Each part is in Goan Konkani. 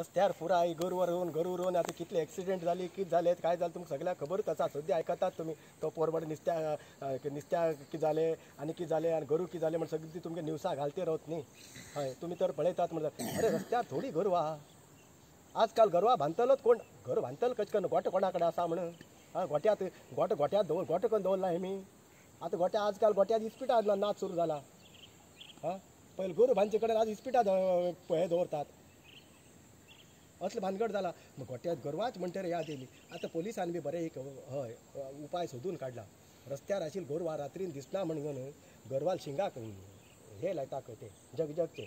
रस्त्यार पुराय गोरवां रोवन गोरू रोवन आतां कितले एक्सिडेंट जाली कितें जालें काय जालें तुमकां सगळ्यांक खबरूच आसा. सद्या आयकतात तुमी तो पोरबड नुस्त्या नुस्त्या कितें जालें आनी कितें जालें आनी गोरू कितें जालें म्हण सगळीं तुमगे न्यूसा घालते रावत न्ही. हय तुमी तर पळयतात म्हणटात अरे रस्त्यार थोडी गोरवां आजकाल गोरवां बांदतलोच कोण गोरवां बांदतलो कशें करून गोठो कोणा कडेन आसा म्हणून. हय गोट्यांत गोठो गोट्यांत दवर गोठो करून दवरला हेमी आतां गोट्या आजकाल गोट्यांत इस्पिटा नाच सुरू जाला. हां पयलीं गोरू बांदचे कडेन आज इस्पिटा हे दवरतात असलें भानगड जाला. मग गोट्यांत गोरवांच म्हणटरी याद येयली. आतां पोलिसान बी बरें एक हय उपाय सोदून काडला. रस्त्यार आशिल्ली गोरवां रात्रीन दिसना म्हणून गोरवां शिंगाक हे लायता खंय ते जगजगचे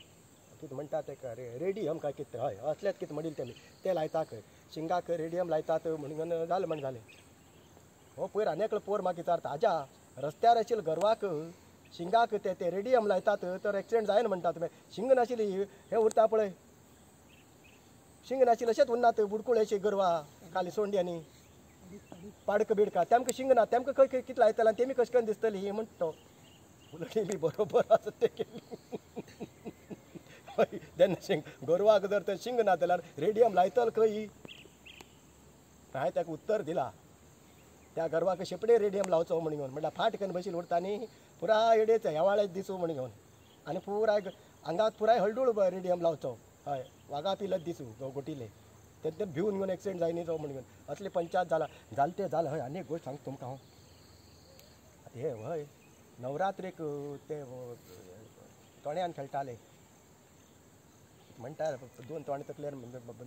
कितें म्हणटा ते रेडियम काय कितें हय असलेंच कितें म्हणिल्लें तेमी ते लायता खंय शिंगाक रेडियम लायतात म्हणून जालें म्हण जालें. हो पयर आनी एकलो पोर म्हाका विचारता आजा रस्त्यार आशिल्ल्या गोरवाक शिंगाक ते ते रेडियम लायतात तर एक्सिडेंट जायना म्हणटा तुमी शिंग नाशिल्ली हे उरता पळय शिंग नाशिल्ले अशेंच उरनात बुडकुळे गोरवां खाली सोंडी आनी पाडक बिडका तेमकां शिंग ना तेमकां खंय खंय कितें लायतलें आनी तेमी कशें करून दिसतली म्हणटा तो. उलयली बी बरोबर आसा तें केली. हय जेन्ना शिंग गोरवाक जर तर शिंग ना जाल्यार रेडियम लायतलो खंय. हांवें ताका उत्तर दिला त्या गोरवाक शेपडे रेडियम लावचो म्हण घेवन म्हणल्यार फाट करून बशील उरता न्ही पुराय येडेच हेवाळे दिसूं म्हण घेवन आनी पुराय आंगाक पुराय हळदूळ रेडियम लावचो. हय वागा पिलत दिसूं गोटिले तें भिवन घेवन एक्सिडेंट जायनी जावं म्हण घेवन असले पंचायत जाला जालें तें जालें. हय आनी एक गोश्ट सांगता तुमकां हांव आतां हे हय नवरात्रेक ते तोंड्यान खेळटाले म्हणटा दोन तोंड तकलेर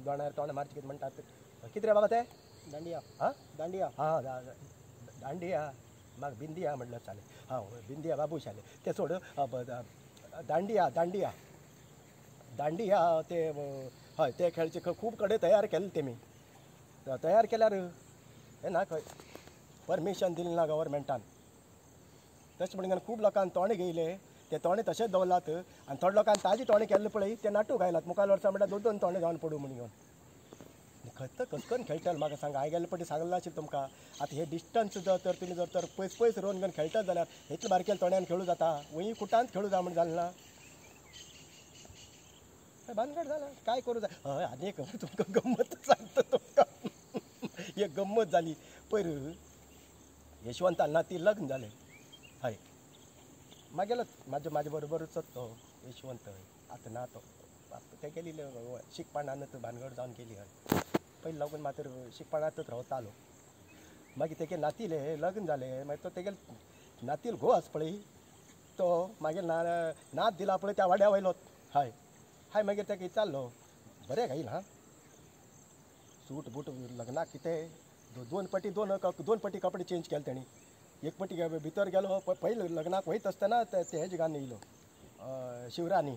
दोणार तोंड मारचें कितें म्हणटात कितें रे बाबा ते दांडिया. हां दांडिया. हां दांडिया म्हाका बिंदिया म्हणल्यार चालें. हां बिंदिया बाबू शाले ते सोड दांडिया दांडिया दांडिया ते हय ते खेळचे खूब कडेन तयार केले तेमी तयार केल्यार हे ना खंय परमिशन दिलें ना गव्हर्मेंटान. तशें म्हणून खूब लोकांक तोंड घेयले ते तोंड तशेंच दवरलात आनी थोडे लोकांक ताजे तोंड केल्ले पळय ते नाटूक आयलात मुखार वर्सा म्हणल्यार दोन दोन तोंड जावन पडूं म्हण घेवन खंय तर कशें करून खेळटले म्हाका सांगा. हांवें गेल्ले पटी सांगलें आशिल्लें तुमकां आतां हे डिस्टन्स जर तर तुमी जर तर पयस पयस रोवन घेवन खेळटले जाल्यार इतले बारकेले तोंड्यान खेळूं जाता वंय कुटांत खेळूं जाय म्हण जालें ना. भानगड जाला काय करूं जाय. हय आनी एक तुमकां गम्मत सांगता तुमकां एक गम्मत जाली पयर यशवंतान नाती लग्न जालें. हय मागेलो म्हाजे म्हाजे बरोबरूच तो यशवंत हय आतां ना तो ते गेली शिकपणानूच भानगड जावन गेली. हय पयलीं लागून मात्र शिकपणांतच रावतालो. मागीर तेगे नातीले लग्न जालें मागीर तो तेगेले नातील घोव आसा पळय तो मागीर ना नात दिला पळय त्या वाड्या वयलो. हय हाय मागीर ताका विचारलो बरें घायल हां सूट बूट लग्नाक कितें दोन पटी दोन दोन पटी कपडे चेंज केले तेणी. एक पटी भितर गेलो पयलीं लग्नाक वयता आसतना ते हेजे घालून येयलो शिवरानी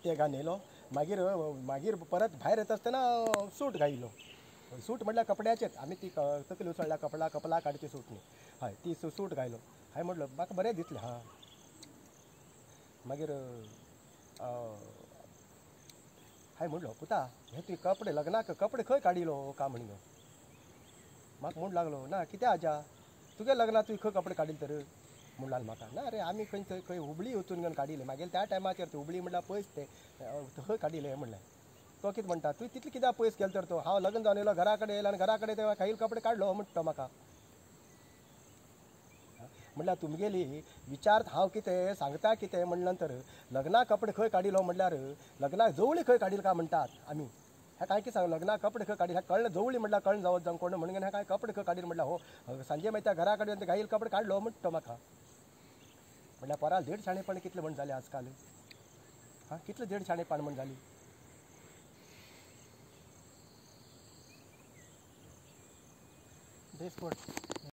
ते घालून येयलो. मागीर मागीर परत भायर येता आसतना सूट घायलो. सूट म्हटल्यार कपड्याचेच आमी ती तकली उसळ्ळ्या कपडा कपला काडची सूट न्ही. हय ती सूट घायलो. हांवें म्हटलो म्हाका बरें दिसलें हां. मागीर हांवें म्हणलो पुता हे तुवें कपडे लग्नाक कपडे खंय काडिलो काय म्हण म्हाका म्हूण लागलो ना कितें आजा तुगे लग्नाक तुवें खंय कपडे काडिले तर म्हूण लागलो म्हाका. ना रे आमी खंय थंय खंय हुबळी वचून घेवन काडिले मागीर त्या टायमाचेर ते हुबळी म्हणल्यार पयस ते खंय काडिले म्हणलें. तो कितें म्हणटा तुवें तितलें कित्याक पयस गेलो तर तो हांव लग्न जावन येयलो घरा कडेन येयलो आनी घरा कडेन ते खाईल कपडे काडलो म्हणटा तो म्हाका. म्हणल्यार तुमगेली विचार हांव कितें सांगता कितें म्हणलें नंतर लग्नाक कपडे खंय काडिलो म्हणल्यार लग्नाक जवळी खंय काडिल काय म्हणटात आमी. हें काय कितें सांग लग्नाक कपडे खंय काडिल हें कळ्ळें जवळी म्हणल्यार कळ्ळें जावं जावं कोण म्हणून हें काय कपडे खंय काडिल म्हणल्यार हो सांजे मागीर त्या घरा कडेन घाईल कपडे काडलो म्हणटा तो म्हाका. म्हणल्यार पोराल देड शाणेपण कितलें म्हण जालें आजकाल. हां कितलें देड शाणेपण म्हण जाली. बेस कोण.